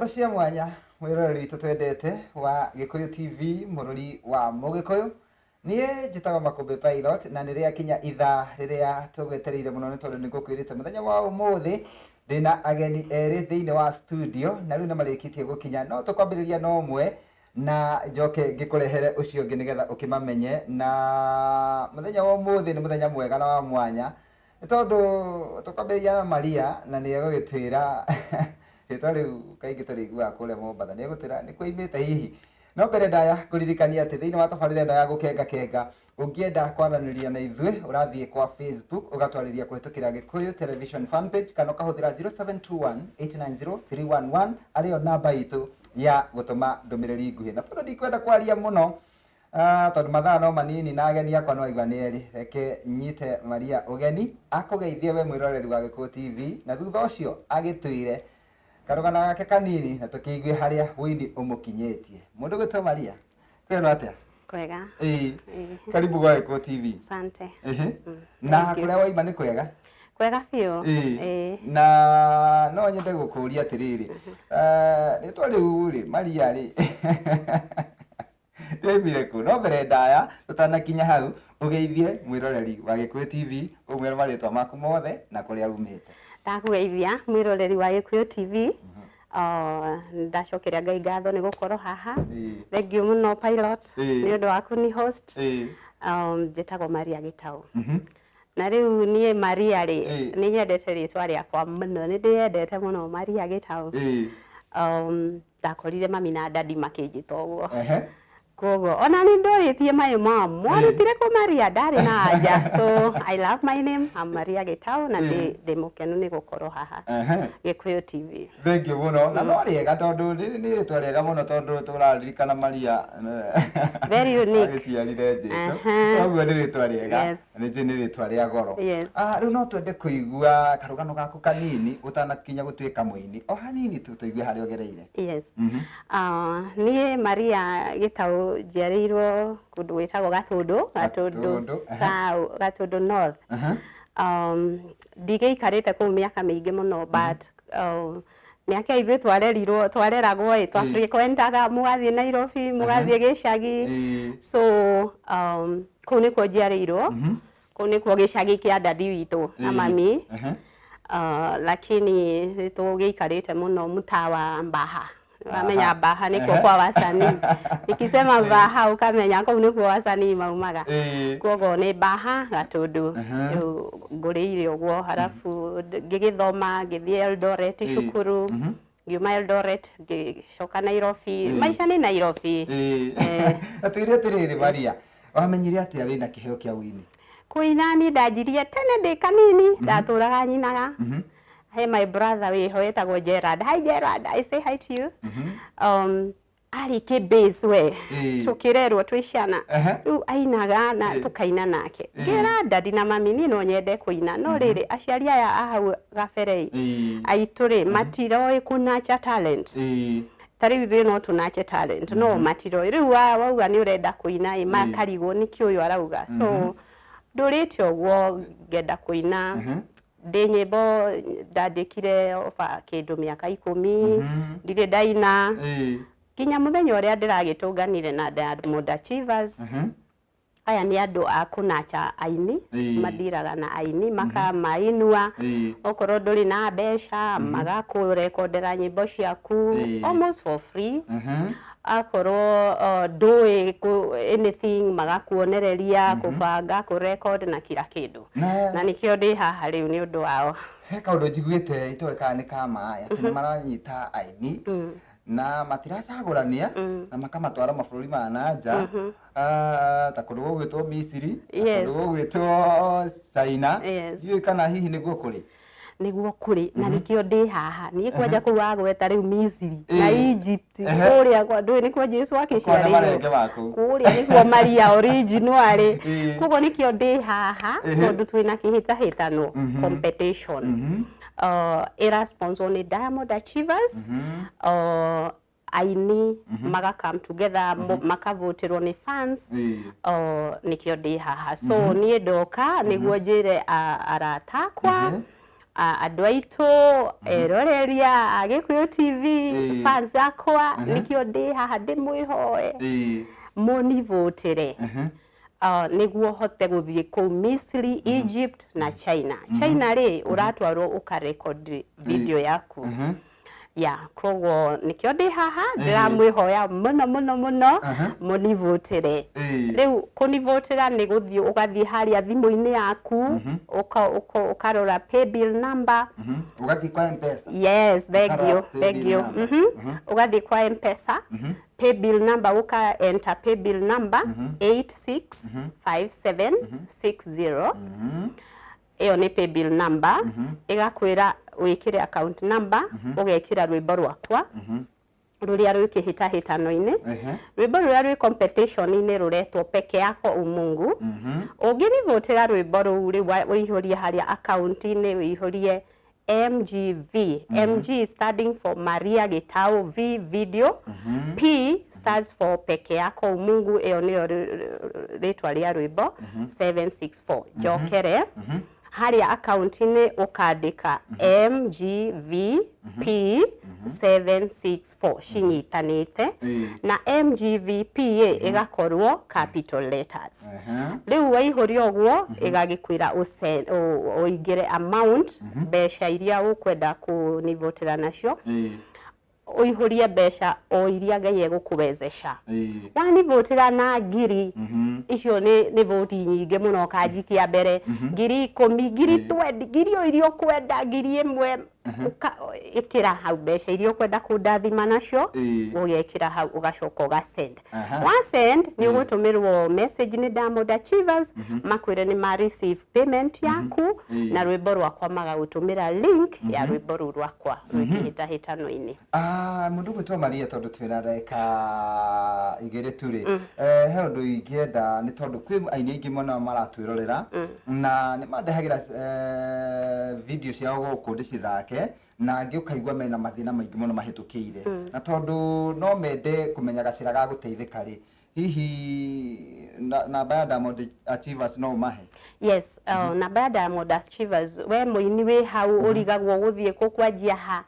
Ngatho cia mwanya mwĩroreri witũ twendete wa Gĩkũyũ TV, mũrũri wa Mũgĩkũyũ. Niĩ njĩtagwo Makũmbĩ Pilot, na nĩ rĩakinya ithaa rĩrĩa tũgwetereire mũno, nĩ tondũ nĩ ngũkwĩrĩte mũthenya wa ũmũthĩ ndĩna ageni erĩ thĩinĩ wa studio, na rĩu nĩ marĩkĩtie gũkinya. No tũkwambĩrĩria na ũmwe na njoke ngĩkũrehere ũcio ũngĩ nĩgetha ũkĩmamenye. Na mũthenya wa ũmũthĩ nĩ mũthenya mwega na wa mwanya, nĩ tondũ tũkwambĩrĩria na Maria, na nĩ egũgĩtwĩra rĩtwa rĩu kaingĩ tũrĩiguaga kũrĩa Mombatha, nĩ egũtwĩra nĩ kuoimĩte hihi. No mbere ndaya ngũririkania atĩ thĩinĩ wa tabarĩra ĩno ya Gũkenga Kenga, ũngĩenda kwaranĩria na ithuĩ, ũrathiĩ kwa Facebook ũgatwarĩria kũhĩtũkĩra Gĩkũyũ Television fan page, kana ũkahũthĩra 0721 890 311, arĩyo namba itũ ya gũtũma ndũmĩrĩri nguhĩ. Na tondũ ndikwenda kwaria mũno, tondũ mathaa no manini na ageni akwa no aigua nĩ erĩ, reke nyite Maria ũgeni akũgeithie we mwĩroreri wa Gĩkũyũ TV, na thutha ũcio agĩtwĩre karũgano gake kanini na tũkĩigue harĩa wũini ũmũkinyĩtie. Mũndũ gwĩtwo Maria, kwĩrwo atĩa? Kwega. Ĩĩ. Ĩĩ. Karibu gwa Gĩkũyũ TV. Asante. Ehe. Na Thank you. kũrĩa waima nĩ kwega? Kwega biũ. Ĩĩ. Ĩĩ. Na no nyende gũkũria atĩrĩrĩ, rĩtwa rĩu rĩ, Maria rĩ, rĩoimire kũ? No mbere ndaya tũtanakinya hau, ũgeithie mwĩroreri wa Gĩkũyũ TV, ũmwĩre marĩtwa maku mothe na kũrĩa umĩte. Ndakũgeithia mwĩroreri wa Gĩkũyũ TV. Ndacokeria Ngai ngatho nĩ gũkorwo haha. Thank you mũno Pilot nĩ ũndũ wa kũni host. Njĩtagwo Maria Gĩtaũ. Na rĩu niĩ Maria rĩ, nĩ nyendete rĩtwa rĩakwa mũno, nĩ ndĩyendete mũno, Maria Gĩtaũ. Ndakorire mami na dadi makĩnjĩta ũguo. Koguo ona nĩ ndorĩtie my mom, mwarutire kũ Maria? Ndarĩ na anja. So I love my name, I'm Maria Gĩtaũ, na ndĩ mũkenu nĩ gũkorwo haha Gĩkũyũ TV. Thank you mũno. Na no rĩega, tondũ rĩrĩ nĩ rĩtwa rĩega mũno, tondũ tũraririkana Maria Very unique. agĩciarire Jesu. Koguo nĩ rĩtwa rĩega. Nĩ njũĩ nĩ rĩtwa rĩa goro. Rĩu no twende kũigua karũgano gaku kanini ũtanakinya gũtuĩka mũini. O hanini tu tũigue harĩa ũgereire. Yes. Niĩ Maria Gĩtaũ njiarĩirwo kũndũ gwĩtagwo Gatũndũ, Gatũndũ. Gatũndũ. South, Gatũndũ North. Ndigĩikarĩte kũu mĩaka mĩingĩ mũno, but mĩaka ithuĩ twarerirwo, twareragwo ĩ, twa frequentaga, mũgathiĩ Nairobi, mũgathiĩ gĩcagi. So kũu nĩkuo njiarĩirwo, kũu nĩkuo gĩcagi kĩa dadi witũ na mami. Lakini nĩ tũgĩikarĩte mũno mtaa wa Mbaha. Wamenya Mbaha nĩkuo kwa wasanii. Nikisema Mbaha ũkamenya kũu nĩkuo wasanii maumaga. Koguo nĩ Mbaha Gatũndũ. Rĩu ngũrĩire ũguo, halafu ngĩgĩthoma, ngĩthiĩ Eldoret cukuru. Ngiuma Eldoret ngĩcoka Nairobi. Maica nĩ Nairobi. Na twĩre atĩrĩrĩ Maria, wamenyire atĩa wĩna kĩheo kĩa ũini? Kũina niĩ ndanjirie tene ndĩ kanini, ndatũraga nyinaga. He my brother wĩho wĩtagwo Gerard. Hi Gerard, I say hi to you. Arĩ kĩ-bass we, tũkĩrerwo twĩ ciana. Rĩu ainaga na tũkaina nake. Ngĩra dadi na mami niĩ no nyende kũina, no rĩrĩ, aciari aya a hau gabere ĩ, aitũ rĩ, matiroĩ kũnacha talent. Ta rĩu ithuĩ no tũnache talent, no matiroĩ. Rĩu wauga nĩ ũrenda kũina ĩ, makarigwo nĩkĩ ũyũ arauga. So ndũrĩte ũguo ngenda kũina. Ndĩ nyĩmbo ndandĩkire over kĩndũ mĩaka 10, ndirĩ ndaina. Nginya mũthenya ũrĩa ndĩragĩtũnganire na Diamond Achievers. Aya nĩ andũ a kũnacha aini, mathiraga na aini, makamainua, okorwo ndũrĩ na mbeca, magakũrekondera nyĩmbo ciaku almost for free. Akorwo ndũĩ anything, magakuonereria, kũbanga, kũrecord na kila kĩndũ. Na nĩkĩo ndĩ haha rĩu nĩ ũndũ wao. He kaũndũ njiguĩte itoĩ kana nĩ ka ma, atĩ nĩ maranyita aini na matiracagũrania na makamatwara mabũrũri ma na nja, ta kũndũ gũgwĩtwo Misiri, na kũndũ gũgwĩtwo China. Ndiũĩ kana hihi nĩguo kũrĩ. Nĩguo kũrĩ, na nĩkĩo ndĩ haha. Niĩ kwanja kũu wagweta rĩu Misiri na Egypt, kũrĩa kwa ndũĩ nĩkuo Jesu Kwana akĩciarĩirwo. Marenge maku. Kũrĩa nĩkuo Maria original arĩ. Koguo nĩkĩo ndĩ haha, tondũ twĩna kĩhĩtahĩtano, competition. Ĩra sponsor nĩ Diamond Achievers. Aini maga come together, makavotĩrwo nĩ fans. Nĩkĩo ndĩ haha. So niĩ ndoka nĩguo njĩre arata akwa, Andũ aitũ eroreria a Gĩkũyũ TV, fans akwa, nĩkĩo ndĩ haha ndĩmwĩhoe mũnivũtĩre nĩguo hote gũthiĩ kũu Misri, Egypt na China. China rĩ, ũratwarwo ũkarekodi video yaku ya koguo nĩkĩo ndĩ haha ndĩramwĩhoya mũno mũno mũno mũnivũtĩre. Rĩu kũnivũtĩra nĩ gũthiĩ ũgathiĩ harĩa thimũ-inĩ yaku, ũkarora paybill number. Ũgathiĩ kwa M-Pesa. Yes, thank Ũkarora you, thank paybill you. number. Ũgathiĩ kwa M-Pesa, paybill number, ũka enter paybill number 865760. Ĩyo nĩ paybill number. Ĩgakwĩra wĩkĩre account number, ũgekĩra rwĩmbo rwakwa rũrĩa rwĩ kĩhĩtahĩtano-inĩ. Rwĩmbo rũrĩa rwĩ competition-inĩ rũretwo Peke Yako Umungu. Ũngĩrivũtĩra rwĩmbo rũu rĩu ũihũrie harĩa account-inĩ, ũihũrie MGV. MG standing for Maria Gitau, V video, P stands for Peke Yako Umungu, ĩyo nĩyo rĩtwa rĩa rwĩmbo, 764. Njokere harĩa account-inĩ ũkandĩka MGVP 764 cinyitanĩte, na MGVP ĩ ĩgakorwo capital letters. Rĩu waihũria ũguo ĩgagĩkwĩra ũingĩre amount, mbeca iria ũkwenda kũnivũtĩra nacio, ũihũrie mbeca o iria Ngai egũkũwezesha. Wanivũtĩra na ngiri icio nĩ voti nyingĩ mũno, ũkanjikia mbere 10,000, 20,000, ngiri o iria ũkwenda, 1,000, ĩkĩra hau mbeca iria ũkwenda kũndathima nacio, ũgekĩra hau ũgacoka ũgasend. Wasend nĩ ũgũtũmĩrwo message nĩ Diamond Achievers makwĩre nĩ ma receive payment yaku na rwĩmbo rwakwa, magagũtũmĩra link ya rwĩmbo rũu rwakwa rwĩ kĩhĩtahĩtano-inĩ. Ah, mũndũ ũgwĩtwo Maria, tondũ twĩna ndagĩka 2 tu rĩ, he ũndũ ingĩenda nĩ tondũ kwĩ aini aingĩ mũno maratwĩrorera na nĩ mandehagĩra video ciao gũkũ ndĩcithake, na angĩ ũkaigua mena mathĩna maingĩ mũno mahĩtũkĩire, na tondũ no mende kũmenya gacĩra ga gũteithĩka rĩ, hihi namba ya Diamond Achievers no ũmahe? Yes, namba ya Diamond Achievers, we mũini wĩ hau ũrigagwo gũthiĩ kũ, kwanjia ha,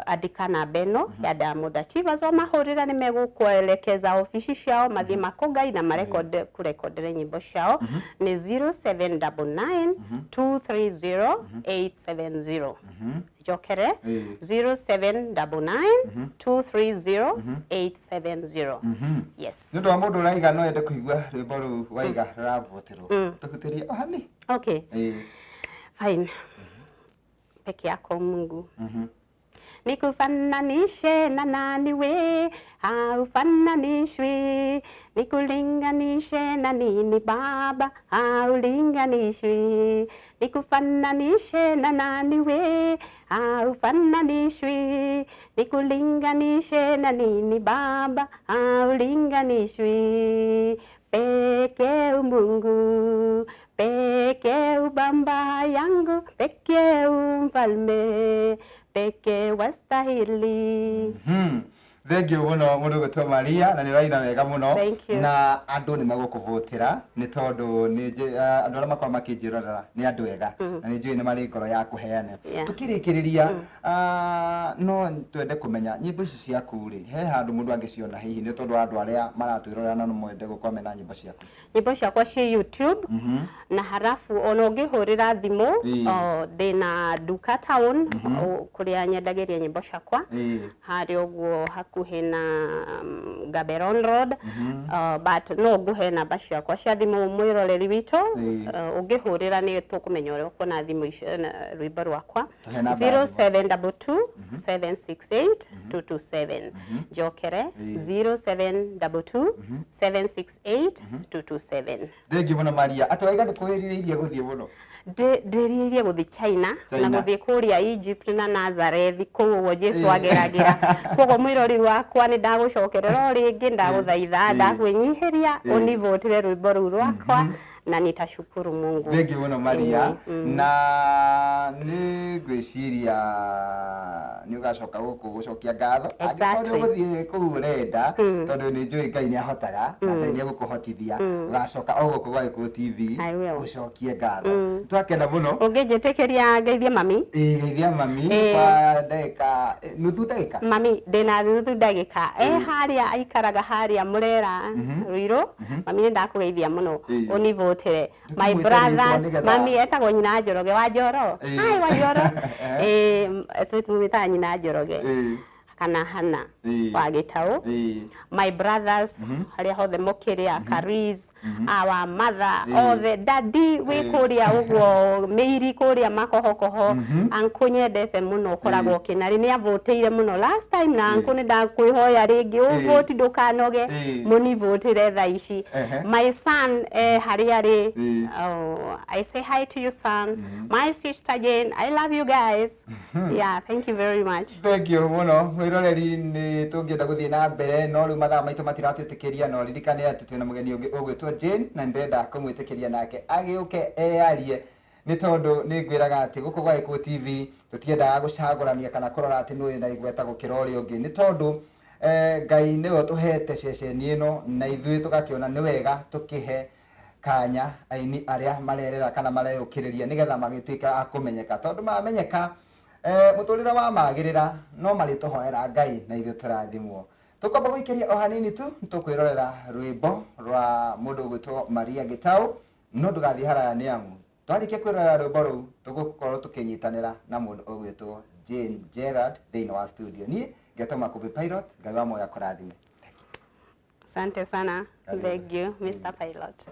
andĩka namba ĩno ya Diamond Achievers. Wamahũrĩra nĩ megũkũelekeza obici ciao, mathiĩ makũngai na marekode kũrekondere nyĩmbo ciao. Nĩ 0799 230 870. Njokere, 0799 230 870. Yes. Nĩ ũndũ wa mũndũ ũraiga no ende kũigua rwĩmbo rũu waiga rũravotĩrwo, tũhutĩrie o hani. Okay, fine. Peke yako Mungu. Nikufananishe na nani we, haufananishwi. Nikulinganishe na nini Baba, haulinganishwi. Nikufananishe na nani we, haufananishwi. Nikulinganishe na nini Baba, haulinganishwi. Peke Mungu, peke ubamba yangu, peke mfalme, peke wastahili. Thank you mũno mũndũ ũgwĩtwo Maria, na nĩ ũraina wega mũno. Thank you. Na andũ nĩ megũkũvũtĩra nĩ tondũ andũ arĩa makoragwo makĩnjĩrorera nĩ andũ ega na nĩ njũĩ nĩ marĩ ngoro ya kũheana. Tũkĩrĩkĩrĩria, no twende kũmenya nyĩmbo ici ciaku rĩ, he handũ mũndũ angĩciona hihi, nĩ tondũ wa andũ arĩa maratwĩrorera na no mwende gũkorwo mena nyĩmbo ciaku? Nyĩmbo ciakwa ciĩ YouTube, na harafu ona ũngĩhũrĩra thimũ, ndĩna nduka town kũrĩa nyendagĩria nyĩmbo ciakwa, harĩa ũguo hakuhĩ na Gaborone Road, but no ngũhe namba ciakwa cia thimũ mwĩroreri witũ. Ũngĩhũrĩra nĩ tũkũmenya ũrĩa ũkuona thimũ icio na rwĩmbo rwakwa. Tũhe namba ya thimũ. 0722 768 227. Njokere, 0722 768 227. Thank you mũno Maria. Atĩ waiga nĩ kwĩrirĩirie gũthiĩ mũno? Ndĩrirĩirie gũthiĩ China na China. gũthiĩ kũrĩa Egypt na Nazareth, kũu ũguo Jesu ageragĩra. Koguo mwĩrori wakwa, nĩ ndagũcokerera o rĩngĩ, ndagũthaitha, ndakwĩnyihĩria ũnivũtĩre rwĩmbo rũu rwakwa. Na nitashukuru Mungu. Thengiũ mũno Maria. Ĩĩ. Na nĩ ngwĩciria nĩ ũgacoka gũkũ gũcokia ngatho angĩkorwo nĩ ũgũthiĩ kũu ũrenda, tondũ nĩ njũĩ Ngai nĩ ahotaga na Ngai nĩ egũkũhotithia. Ũgacoka o gũkũ gwa Gĩkũyũ TV I will. ũcokie ngatho. Twakena mũno. Ũngĩnjĩtĩkĩria ngeithie mami. Ĩĩ, geithia mami kwa ndagĩka nuthu ndagĩka. Mami ndĩna nuthu ndagĩka e harĩa aikaraga harĩa Mũrera Ruiru. Mami, nĩ ndakũgeithia mũno. Ũnivũtĩre my Ndũkĩmwĩte rĩtwa brothers. Mami etagwo nyina Njoroge wa Njoro. Hi wa Njoro. Ĩĩ, twĩtaga nyina Njoroge kana Hana wa Gĩtaũ. My brothers harĩa hothe mũkĩrĩa, Karis, our mother, othe, daddy wĩ kũrĩa ũguo mĩiri kũrĩa makohokoho, uncle nyendete mũno ũkoragwo ũkĩnarĩ nĩ avũtĩire mũno last time, na uncle nĩ ndakwĩhoya rĩngĩ ũvũti ndũkanoge. Mũnivũtĩre thaa ici. My son harĩa arĩ. Oh, I say hi to you, son. My sister Jane, I love you guys. Yeah, thank you very much. Thank you mũno mwĩroreri. Nĩ tũngĩenda gũthiĩ na mbere no rĩu mathaa maitũ matiratwĩtĩkĩria, no ririkane atĩ twĩna mũgeni ũngĩ ũgwĩtwo Jane na nĩndĩrenda kũmwĩtĩkĩria nake agĩũke eyarie, nĩ tondũ nĩ ngwĩraga atĩ gũkũ gwa Gĩkũyũ TV tũtiendaga gũcagũrania kana kũrora atĩ nũ wĩna igweta gũkĩra ũrĩa ũngĩ, nĩ tondũ Ngai nĩwe ũtũhete ceceni ĩno na ithuĩ tũgakĩona nĩ wega tũkĩhe kanya aini arĩa marerera kana mareyũkĩrĩria nĩgetha magĩtuĩka a kũmenyeka, tondũ mamenyeka mũtũrĩre wa magĩrĩra no marĩtũhoera Ngai na ithuĩ tũrathimwo. Tũkwamba gũikĩria o hanini tu tũkwĩrorera rwĩmbo rwa mũndũ ũgwĩtwo Maria Gĩtaũ, no ndũgathiĩ haraya nĩ amu twarĩkia kwĩrorera rwĩmbo rũu tũgũkorwo tũkĩnyitanĩra na mũndũ ũgwĩtwo Jane Gerard thĩinĩ wa studio. Niĩ ngetwo Makũmbĩ Pilot. Ngai wa moya kũrathime. Asante sana. Karibu. Thank you, Mr. Pilot.